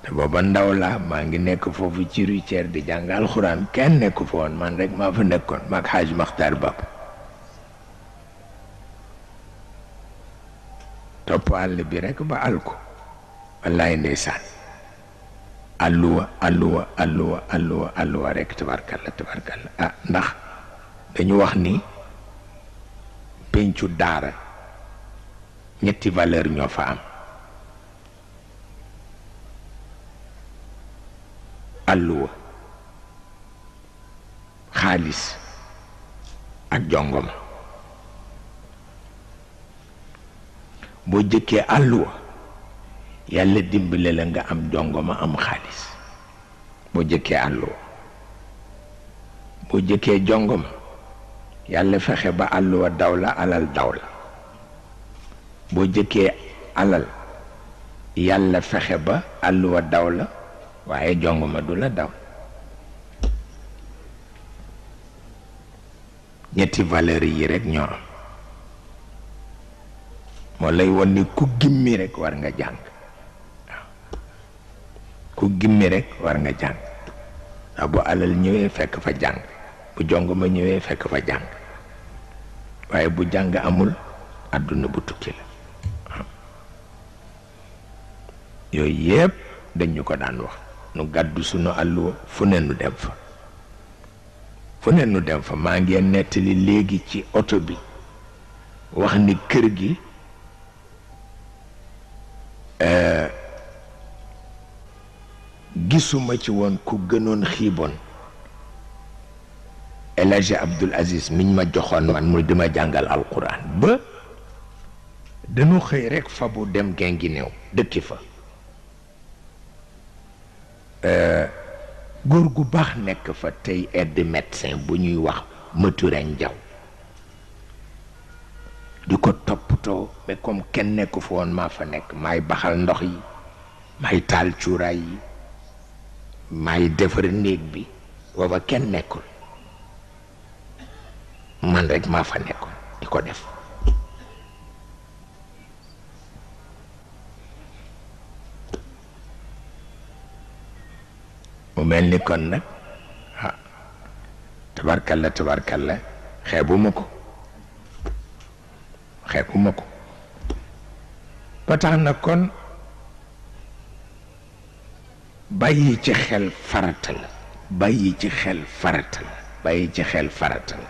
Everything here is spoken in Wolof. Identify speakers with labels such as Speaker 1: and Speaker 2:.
Speaker 1: te booba ndaw la maa ngi nekk foofu ci Rue di jàng alxuraan kenn nekku fa woon man rek maa fa nekkoon maag Xaaj Maxtaar Bab topp àll bi rek ba àll ko wallaay ndeysaan alluwa rek tabarkalla ah ndax dañu wax ni pencu daara ñetti valeur ñoo fa am alluwa xaalis ak jongoma boo jëkkee alluwa yàlla dimbale la nga am jongoma am xaalis boo jëkkee alluwa boo jëkkee jongoma yàlla fexe ba alluwa daw la alal daw la boo jëkkee alal yàlla fexe ba alluwa daw la waaye jongoma du la daw ñetti valeur yi rek ñoo am moo lay won ni ku gimmi rek war nga jàng waaw ku gimmi rek war nga jàng ndax bu alal ñëwee fekk fa jàng bu jongoma ñëwee fekk fa jàng waaye bu jàng amul àdduna bu tukki la waaw yooyu yépp dañu ko daan wax nu gàddu sunu àlluwa fu ne nu dem fa maa ngi nettali léegi ci oto bi wax ni kër gi gisuma ci woon ku gënoon xiiboon El Hadji Abdoul Aziz miñ ma joxoon man mu dima jàngal alquran ba dañu xëy rekk fa bu dem Guinguinéo dëkki fa góor gu baax nekk fa tey aide médecin bu ñuy wax Maturen Jaw di ko toppatoo mais comme kenn nekku fa woon maa fa nekk maay baxal ndox yi maay taal cuuraay yi maay defar néeg bi booba kenn nekkul man rek maa fa nekkoon di ko def mu mel ni kon nag ah tabarkalla xeebuma ko ba tax na kon bàyyi ci xel farata la